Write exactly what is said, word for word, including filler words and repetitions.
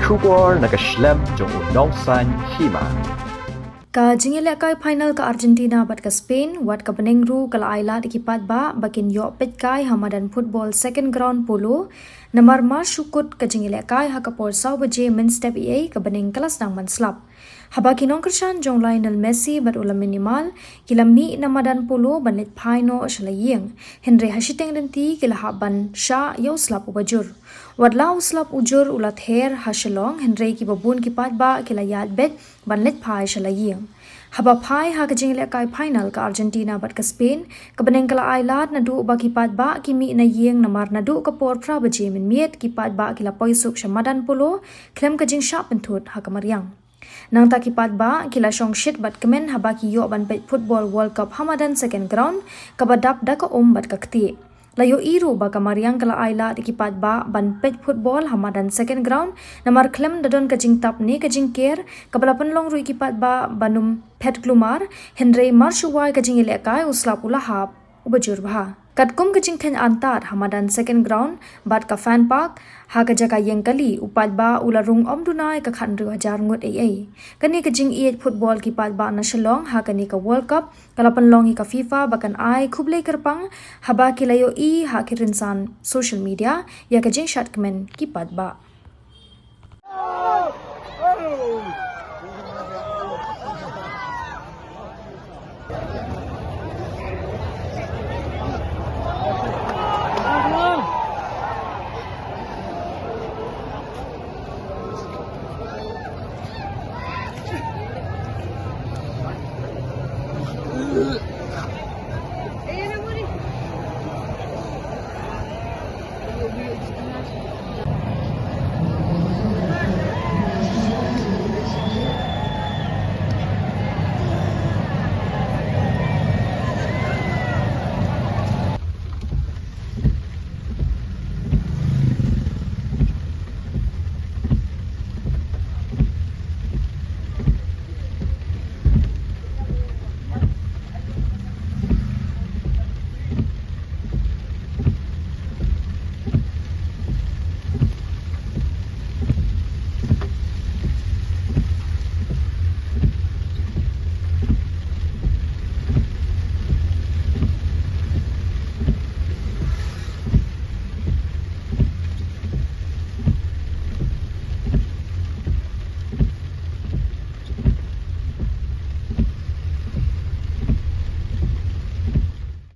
Khubor na ka shlem jong u nongsaiñ hima. Ka jingïalehkai final ka Argentina bad ka Spain, wat ka bneng ruh ka la ailad ïa ki paidbah ba kin ïoh peitkai ha madan football second ground polo, namar mar shu kut ka jingïalehkai ha ka por saw baje mynstep eiei ka bneng ka la sdang ban slap. Haba ki nongkyrshan jong u Lionel Messi bad u Lamine Yamal ki la mih na madan polo ban leit phai noh sha la ïing, hynrei ha shiteng lynti ki la hap ban shah ïa u slap uba jur. Wat la u slap u jur u la ther ha Shillong, hynrei kiba bun ki paidbah ki la ïaid beit ban leit phai sha la ïing. Haba phai ha ka jingïalehkai final ka Argentina bad ka Spain, ka bneng ka la ailad naduh ba ki paidbah ki mih na ïing, namar naduh ka por phra baje mynmiet ki paidbah ki la poi suk sha madan polo khlem ka jingshah pynthut ha ka mariang. Nangta ki paidbah ki la shong shit bad kmen haba ki ïoh ban peit Football World Cup ha madan second ground, kaba dap da ka um bad ka ktieh. La ïohi ruh ba ka mariang ka la ailad ïa ki paidbah ban peit football ha madan second ground, namar khlem da don ka jingtap ne ka jingker, kaba la pynlong ruh ïa ki paidbah ban ym phet klumar, hynrei mar shu wai ka jingïalehkai u slap u la hap uba jur bha. Katkum ka jingkheiñ antad ha madan second ground bad ka Fan Park, ha ka jaka ïeng kali, u paidbah u la rung ym duna ïa ka khathynriew hajar ngut eiei. Kane ka jingïeit football ki paidbah na Shillong ha kane ka World Cup ka la pynlong ïa ka FIFA ba kan ai khublei kyrpang, haba ki la ïohi ha ki rynsan social media ïa ka jingshad kmen ki paidbah.